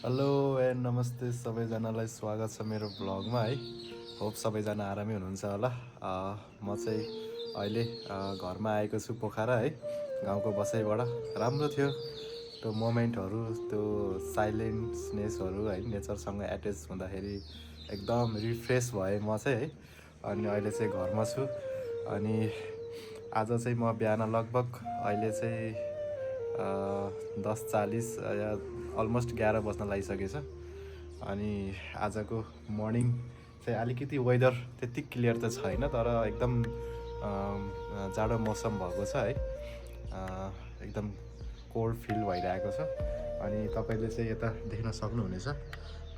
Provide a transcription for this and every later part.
Hello and नमस्ते सबैजनालाई स्वागत छ मेरो ब्लगमा है। होप सबैजना आरामै हुनुहुन्छ होला। म चाहिँ अहिले घरमा आएको छु पोखरा है, गाउँको बसाइबाट। राम्रो थियो त्यो मोमेन्टहरू, त्यो साइलेन्सनेसहरू है, नेचरसँग एट्याच हुँदाखेरि एकदम रिफ्रेस भएँ म चाहिँ है। अनि अहिले चाहिँ घरमा छु। अनि आज चाहिँ म बिहान लगभग अहिले चाहिँ 10:40 या अलमोस्ट 11 बज्न लागिसकेछ। अनि आजको मर्निङ चाहिँ अलिकति वेदर त्यति क्लियर त छैन, तर एकदम जाडो मौसम भएको छ है। एकदम कोल्ड फिल भइरहेको छ। अनि तपाईँले चाहिँ यता देख्न सक्नुहुनेछ,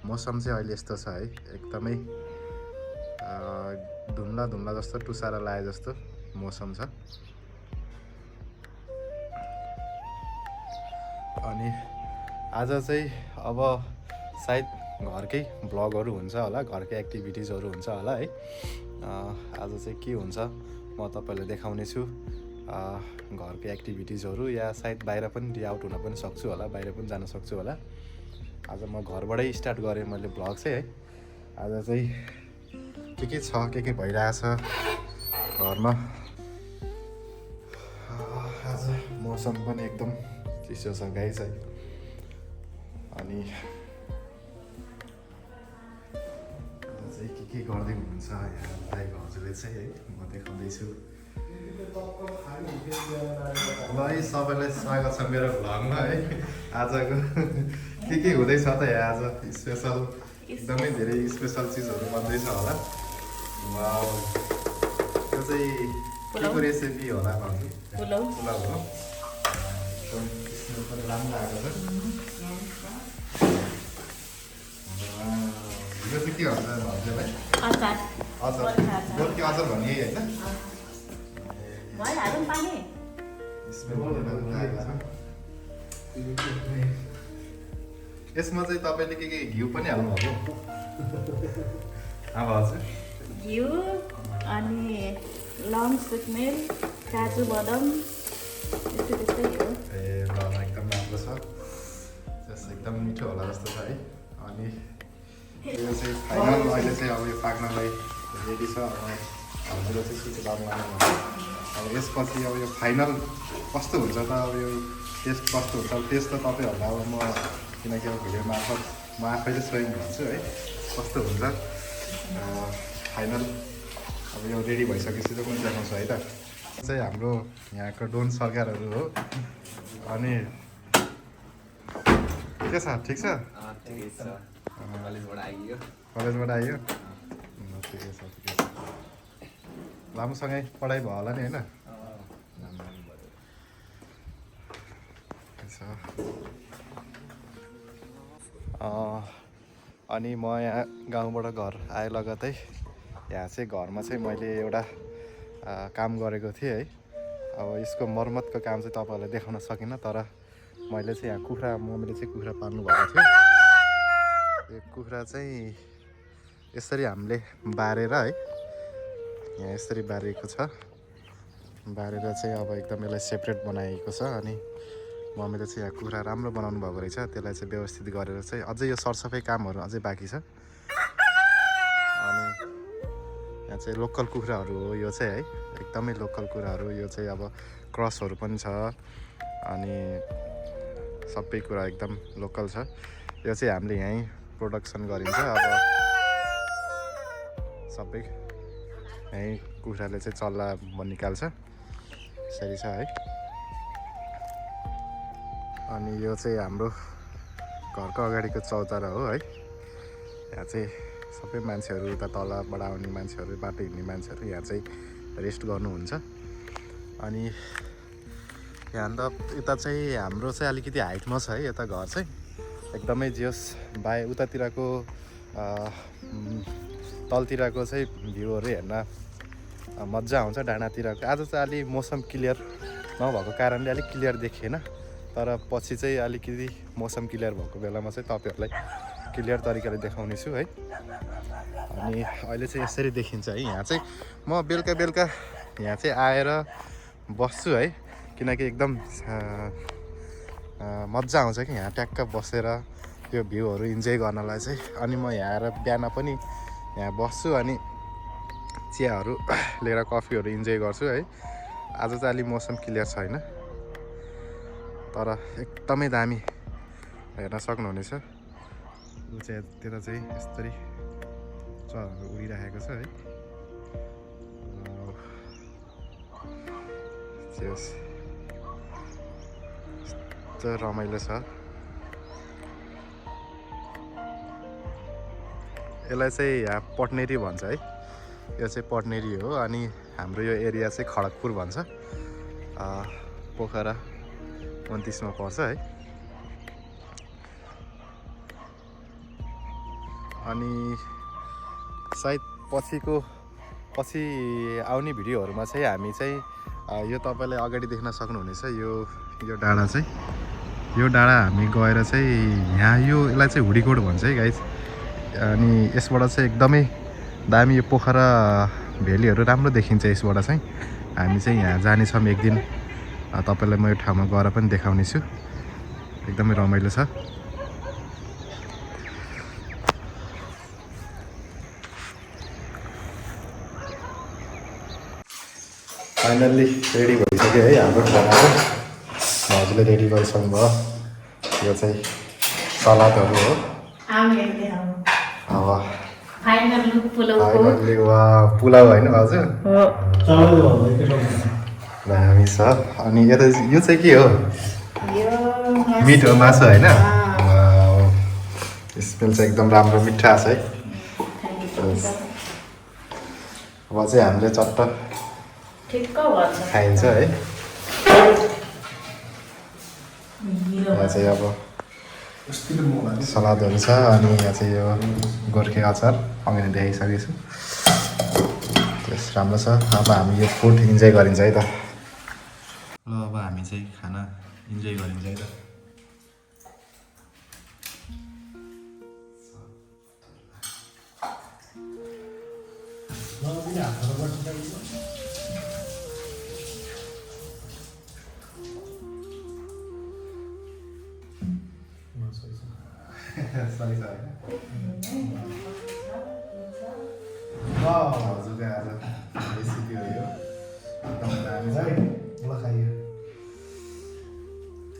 मौसम चाहिँ अहिले यस्तो छ है, एकदमै धुम्ला धुम्ला जस्तो, टुसारा लाए जस्तो मौसम छ। अनि आज चाहिँ अब सायद घरकै भ्लगहरू हुन्छ होला, घरकै एक्टिभिटिजहरू हुन्छ होला है। आज चाहिँ के हुन्छ म तपाईँलाई देखाउने छु। घरकै एक्टिभिटिजहरू, या सायद बाहिर पनि डे आउट हुन पनि सक्छु होला, बाहिर पनि जान सक्छु होला। आज म घरबाटै स्टार्ट गरेँ मैले भ्लग चाहिँ है। आज चाहिँ के छ, के भइरहेछ घरमा। आज मौसम पनि एकदम चिसो छ गाइस है। अनि चाहिँ के गर्दै हुनुहुन्छ यहाँ दाइको हजुरले चाहिँ है, म देखाउँदैछु। ल है, सबैलाई स्वागत छ मेरो भ्लगमा है। आजको के हुँदैछ त यहाँ आज स्पेसल, एकदमै धेरै स्पेसल चिजहरू बन्दैछ होला। त्यो चाहिँ के को रेसिपी होला भन्नु? पुलाउ हो। पनि राम्रो आएको छ। यो चाहिँ के भन्छ हजुरलाई? अचार। गोर्खे अचार भन्ने होइन? भइहाल्यो नि पानी। यसमा चाहिँ तपाईँले के घिउ पनि हाल्नुभएको? अब हजुर घिउ अनि लङ, सुकमेल, काजु, बदाम त्यस्तै हो। ए ल, एकदम राम्रो छ। एकदम मिठो होला जस्तो छ है। अनि यो चाहिँ फाइनल अहिले चाहिँ अब यो पाक्नलाई रेडी छ। हजुरले चाहिँ सिटी लाउनु अब यसपछि अब यो फाइनल कस्तो हुन्छ त, अब यो टेस्ट कस्तो हुन्छ? टेस्ट त तपाईँहरूलाई अब म, किनकि अब भिडियो मार्फत म आफैले स्वयं भन्छु है कस्तो हुन्छ फाइनल। अब यो रेडी भइसकेपछि चाहिँ पनि देखाउँछु है त। चाहिँ हाम्रो यहाँको डोन सरकारहरू हो। अनि के छ, ठिक छ? कलेजबाट आइयो? ठिकै छ। लामोसँगै पढाइ भयो होला नि होइन? अनि म यहाँ गाउँबाट घर आए लगतै यहाँ चाहिँ घरमा चाहिँ मैले एउटा काम गरेको थिएँ है। अब यसको मर्मतको काम चाहिँ तपाईँहरूलाई देखाउन सकिनँ, तर मैले चाहिँ यहाँ मम्मीले चाहिँ कुखुरा पाल्नु भएको थियो। यो कुखुरा चाहिँ यसरी हामीले बारेर है, यहाँ यसरी बारेको छ। बारेर चाहिँ अब एकदम यसलाई सेपरेट बनाएको छ। अनि मम्मीले चाहिँ यहाँ कुखुरा राम्रो बनाउनु भएको रहेछ, त्यसलाई चाहिँ व्यवस्थित गरेर चाहिँ अझै यो सरसफाइ कामहरू अझै बाँकी छ। अनि यहाँ चाहिँ लोकल कुखुराहरू हो यो चाहिँ है, एकदमै लोकल कुखुराहरू। यो चाहिँ अब क्रसहरू पनि छ, अनि सबै कुरा एकदम लोकल छ। यो चाहिँ हामीले यहीँ प्रोडक्सन गरिन्छ। अब सबै यहीँ कुखुराले चाहिँ चल्ला निकाल्छ, यसरी छ है। अनि यो चाहिँ हाम्रो घरको अगाडिको चौतारा हो है। यहाँ चाहिँ सबै मान्छेहरू, उता तलबाट आउने मान्छेहरू, बाटो हिँड्ने मान्छेहरू यहाँ चाहिँ रेस्ट गर्नुहुन्छ। अनि यहाँ त यता चाहिँ हाम्रो चाहिँ अलिकति हाइटमा छ है यता घर चाहिँ, एकदमै जियोस् उतातिरको तलतिरको चाहिँ भ्यूहरू हेर्न मजा आउँछ, डाँडातिरको। आज चाहिँ अलि मौसम क्लियर नभएको कारणले अलिक क्लियर देखिएन, तर पछि चाहिँ अलिकति मौसम क्लियर भएको बेलामा चाहिँ तपाईँहरूलाई क्लियर तरिकाले देखाउने छु है। अनि अहिले चाहिँ यसरी देखिन्छ है। यहाँ चाहिँ म बेलुका यहाँ चाहिँ आएर बस्छु है, किनकि एकदम मजा आउँछ कि यहाँ ट्याक्क बसेर यो भ्यूहरू इन्जोय गर्नलाई चाहिँ। अनि म यहाँ आएर बिहान पनि यहाँ बस्छु अनि चियाहरू लिएर कफीहरू इन्जोय गर्छु है। आज चाहिँ अलि मौसम क्लियर छैन तर एकदमै दामी हेर्न सक्नुहुनेछ। ऊ चाहिँ त्यता चाहिँ यसरी चराहरू उडिरहेको छ है। यस्तो रमाइलो छ। यसलाई चाहिँ यहाँ पटनेरी भन्छ है। यो चाहिँ पटनेरी हो अनि हाम्रो यो एरिया चाहिँ खडगपुर भन्छ। पोखरा 29 मा पर्छ है। अनि सायद पछि आउने भिडियोहरूमा चाहिँ हामी चाहिँ यो तपाईँले अगाडि देख्न सक्नुहुनेछ। यो डाँडा चाहिँ यो डाँडा हामी गएर चाहिँ यहाँ यसलाई चाहिँ हुडीकोट भन्छ है गाइज। अनि यसबाट चाहिँ एकदमै दामी यो पोखरा भ्यालीहरू राम्रो देखिन्छ यसबाट चाहिँ। हामी चाहिँ यहाँ जानेछौँ एक दिन, तपाईँलाई म यो ठाउँमा गएर पनि देखाउने छु। एकदमै रमाइलो छ। फाइनल्ली रेडी भइसक्यो है हाम्रो खानाहरू। हजुरले रेडी गरिसक्नु भयो। यो चाहिँ सलादहरू हो। अब फाइनल्ली वा पुलाउ होइन हजुर दामी छ। अनि यता यो चाहिँ के हो? मिठो मासु होइन? स्मेल चाहिँ एकदम राम्रो मिठा छ है। अब चाहिँ हामीले चट्ट खाइन्छ है। यहाँ चाहिँ अब सलादहरू छ अनि यहाँ चाहिँ यो गोर्खे अचार अघि देखाइसकेको छु। त्यस राम्रो छ। अब हामी यो फुड इन्जोय गरिन्छ है त। ल अब हामी चाहिँ खाना इन्जोय गरिन्छ है त। सरी हजुर आज रेसिपी हो यो एकदम दामी छ। ल खाइयो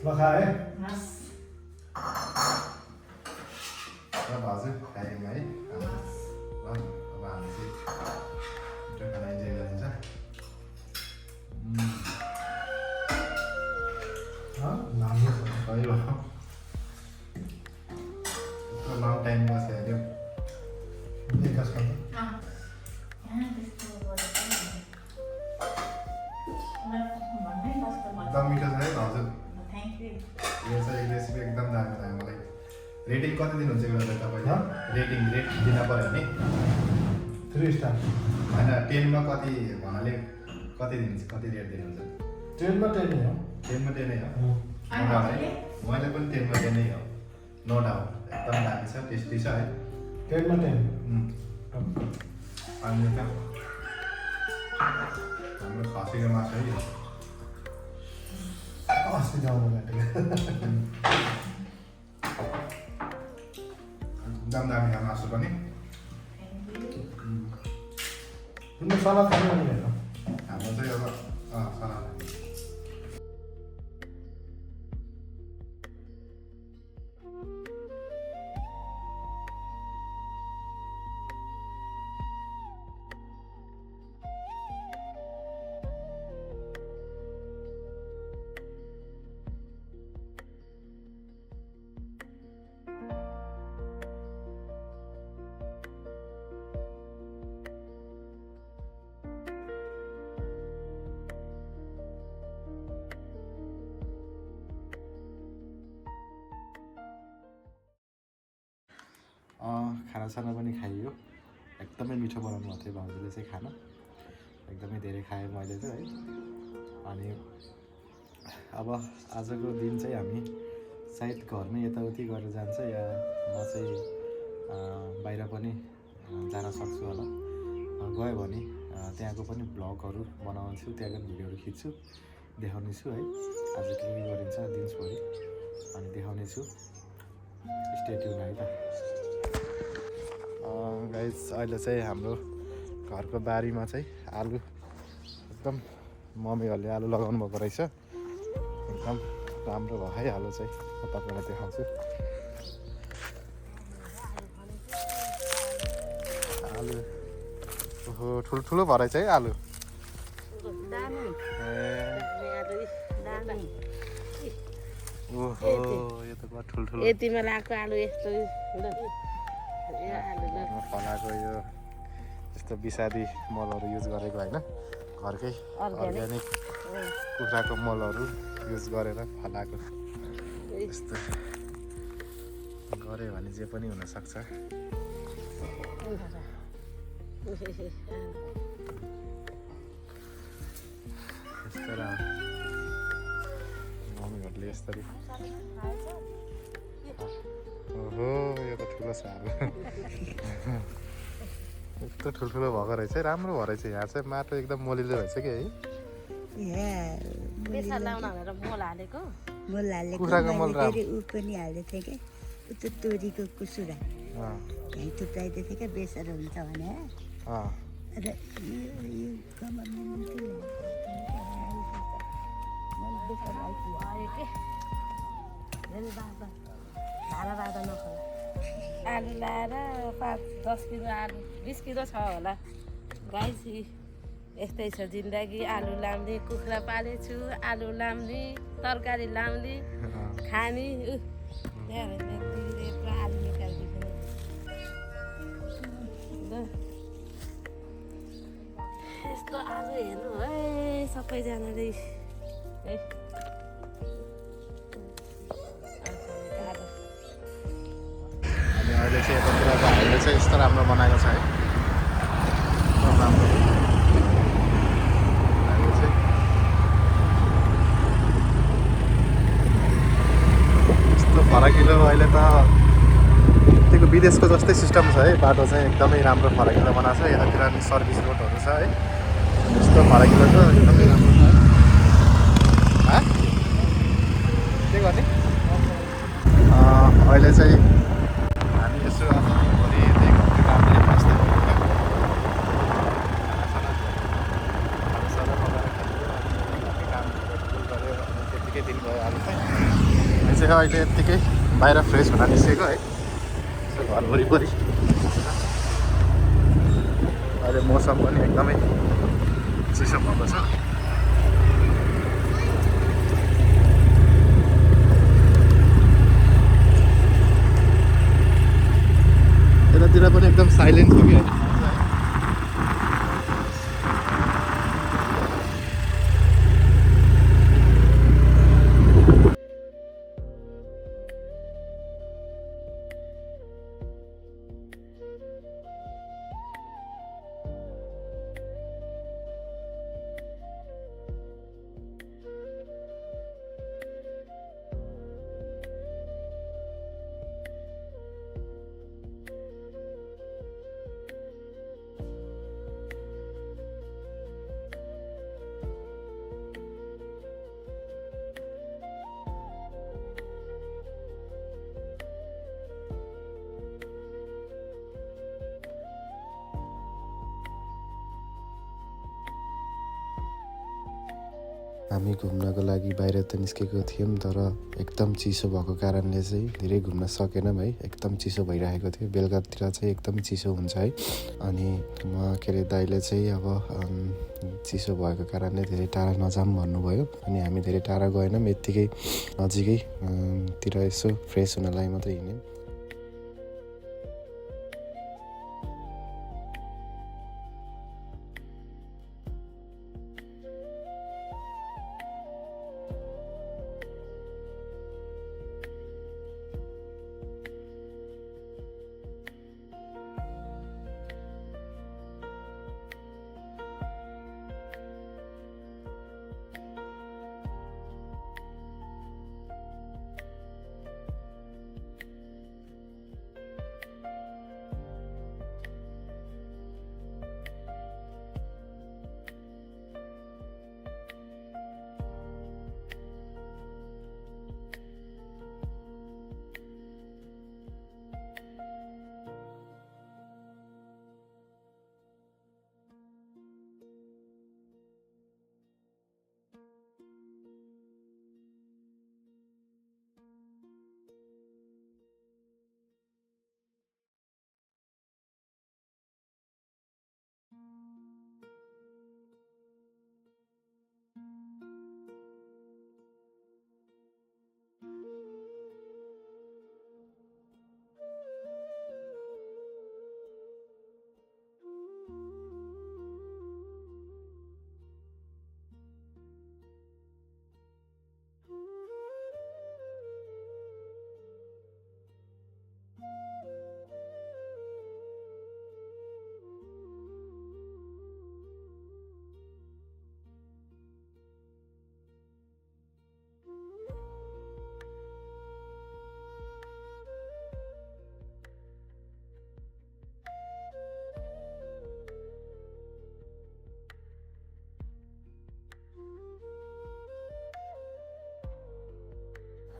ल खाए हजुर खायौँ है। अब हामी चाहिँ मिठो खाना इन्जोय गरिन्छ। लङ टाइम बस्यो एकदम मिठो छ है हजुर। यो चाहिँ रेसिपी एकदम दामी लाग्यो मलाई। रेटिङ कति दिनुहुन्छ एउटा तपाईँले? रेटिङ रेट दिन पऱ्यो नि 3 स्टार होइन 10 मा कति भन्नाले कति दिनुहुन्छ? कति रेट दिनुहुन्छ? 10 मा 10 नै हो। 10 मा 10 नै हो। मैले पनि 10 मा 10 नै हो। नो डाउट एकदम दामी छ, टेस्टी छ है। 10 मा 10 अनि त हाम्रो खसीको मासु है। अस्ति जाउँ एकदम दामी छ मासु पनि। सलाद खानु हाम्रो चाहिँ अब सलाद खानासाना पनि खाइयो। एकदमै मिठो बनाउनु भएको थियो भाउजूले चाहिँ खाना। एकदमै धेरै खाएँ मैले चाहिँ है। अनि अब आजको दिन चाहिँ हामी सायद घरमै यताउति गरेर जान्छ या म चाहिँ बाहिर पनि जान सक्छु होला। गयो भने त्यहाँको पनि भ्लगहरू बनाउँछु, त्यहाँको भिडियोहरू खिच्छु, देखाउने छु है। आज के गरिन्छ दिनभरि अनि देखाउने छु। स्टे ट्युन है त गाइस अहिले चाहिँ हाम्रो घरको बारीमा चाहिँ आलु एकदम मम्मीहरूले आलु लगाउनु भएको रहेछ एकदम राम्रो भयो है आलु चाहिँ म तपाईँलाई देखाउँछु आलु ओहो ठुल्ठुलो भएर चाहिँ है आलु ओहो यो त बहुत ठुल्ठुलो यतिमा लगाएको आलु यस्तो फलाएको यो यस्तो विषादी मलहरू युज गरेको होइन घरकै अर्ग्यानिक कुखुराको मलहरू युज गरेर फलाएको यस्तो गऱ्यो भने जे पनि हुनसक्छ यस्तो र मम्मीहरूले यसरी ओहो यो त ठुलो छ आलु यस्तो ठुल्ठुलो भएको रहेछ है राम्रो भयो रहेछ यहाँ चाहिँ माटो एकदम मलिलो रहेछ कि है बेसार लाउन भनेर मल हालेको कुखुराको मल ऊ पनि हाल्दै थियो क्या उता तोरीको कुसुरा त्यहीँ थुप्राइदिएको थियो क्या बेसर हुन्छ भने र यो आलु लाएर 5-10 किलो आलु 20 किलो छ होला गाइस यस्तै छ जिन्दगी आलु लाउने कुखुरा पालेछु आलु लाउने तरकारी लाउने खाने पुरा आलु निकालिदिनु यस्तो आलु हेर्नु है सबैजनाले है अनि अहिले चाहिँ यतातिर भाइले चाहिँ यस्तो राम्रो बनाएको छ है एकदम राम्रो अहिले चाहिँ यस्तो फराकिलो अहिले त त्यतिको विदेशको जस्तै सिस्टम छ है बाटो चाहिँ एकदमै राम्रो फराकिलो बनाएको छ यतातिर नि सर्भिस रोडहरू छ है यस्तो फराकिलो छ एकदमै राम्रो छ है के गर्ने अहिले चाहिँ हामी यसो भोलि घरको कामले बस्दै काम गऱ्यो त्यत्तिकै दिन भयो अहिले चाहिँ अहिले यत्तिकै बाहिर फ्रेस हुन निस्केको है यसो घर वरिपरि अहिले मौसम पनि एकदमै चिसो भएको छ यतातिर पनि एकदम साइलेन्ट छ कि हामी घुम्नको लागि बाहिर त निस्केको थियौँ तर एकदम चिसो भएको कारणले चाहिँ धेरै घुम्न सकेनौँ है एकदम चिसो भइरहेको थियो बेलुकातिर चाहिँ एकदम चिसो हुन्छ है अनि के अरे दाइले चाहिँ अब चिसो भएको कारणले धेरै टाढा नजाऊँ भन्नुभयो अनि हामी धेरै टाढा गएनौँ यत्तिकै नजिकैतिर यसो फ्रेस हुनलाई मात्रै हिँड्यौँ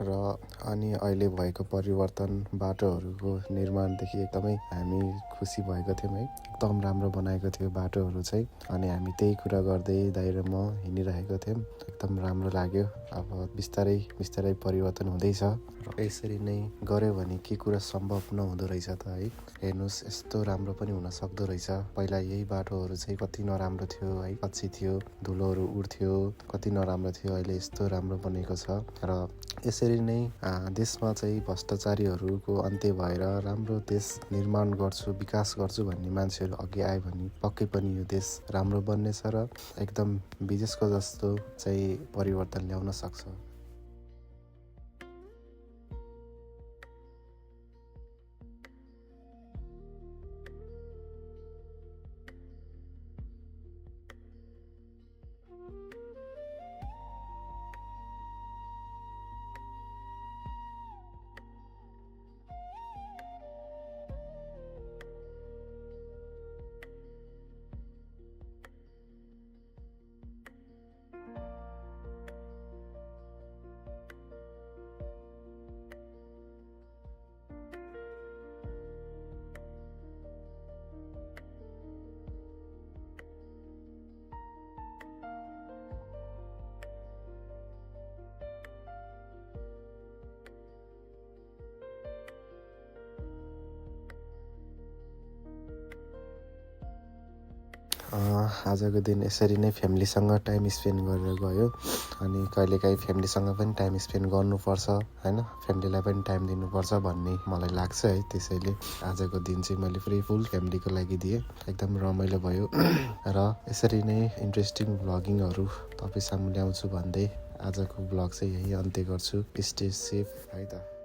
र अनि अहिले भएको परिवर्तन बाटोहरूको निर्माणदेखि एकदमै हामी खुसी भएको थियौँ है। एकदम राम्रो बनाएको थियो बाटोहरू चाहिँ। अनि हामी त्यही कुरा गर्दै दाइ र म हिँडिरहेको थियौँ। एकदम राम्रो लाग्यो। अब बिस्तारै बिस्तारै परिवर्तन हुँदैछ र यसरी नै गऱ्यो भने के कुरा सम्भव नहुँदो रहेछ त है। हेर्नुहोस् यस्तो राम्रो पनि हुन सक्दो रहेछ। पहिला यही बाटोहरू चाहिँ कति नराम्रो थियो है, कच्ची थियो, धुलोहरू उड्थ्यो, कति नराम्रो थियो। अहिले यस्तो राम्रो बनेको छ र यसरी नै देशमा चाहिँ भ्रष्टाचारीहरूको अन्त्य भएर राम्रो देश निर्माण गर्छु, विकास गर्छु भन्ने मान्छेहरू अघि आयो भने पक्कै पनि यो देश राम्रो बन्नेछ र एकदम विदेशको जस्तो चाहिँ परिवर्तन ल्याउन सक्छ। आजको दिन यसरी नै फ्यामिलीसँग टाइम स्पेन्ड गरेर गयो। अनि कहिलेकाहीँ फ्यामिलीसँग पनि टाइम स्पेन्ड गर्नुपर्छ होइन, फ्यामिलीलाई पनि टाइम दिनुपर्छ भन्ने मलाई लाग्छ है। त्यसैले आजको दिन चाहिँ मैले फुल फ्यामिलीको लागि दिएँ। एकदम रमाइलो भयो र यसरी नै इन्ट्रेस्टिङ भ्लगिङहरू तपाईँ सामु ल्याउँछु भन्दै आजको भ्लग चाहिँ यही अन्त्य गर्छु। स्टे सेफ है त।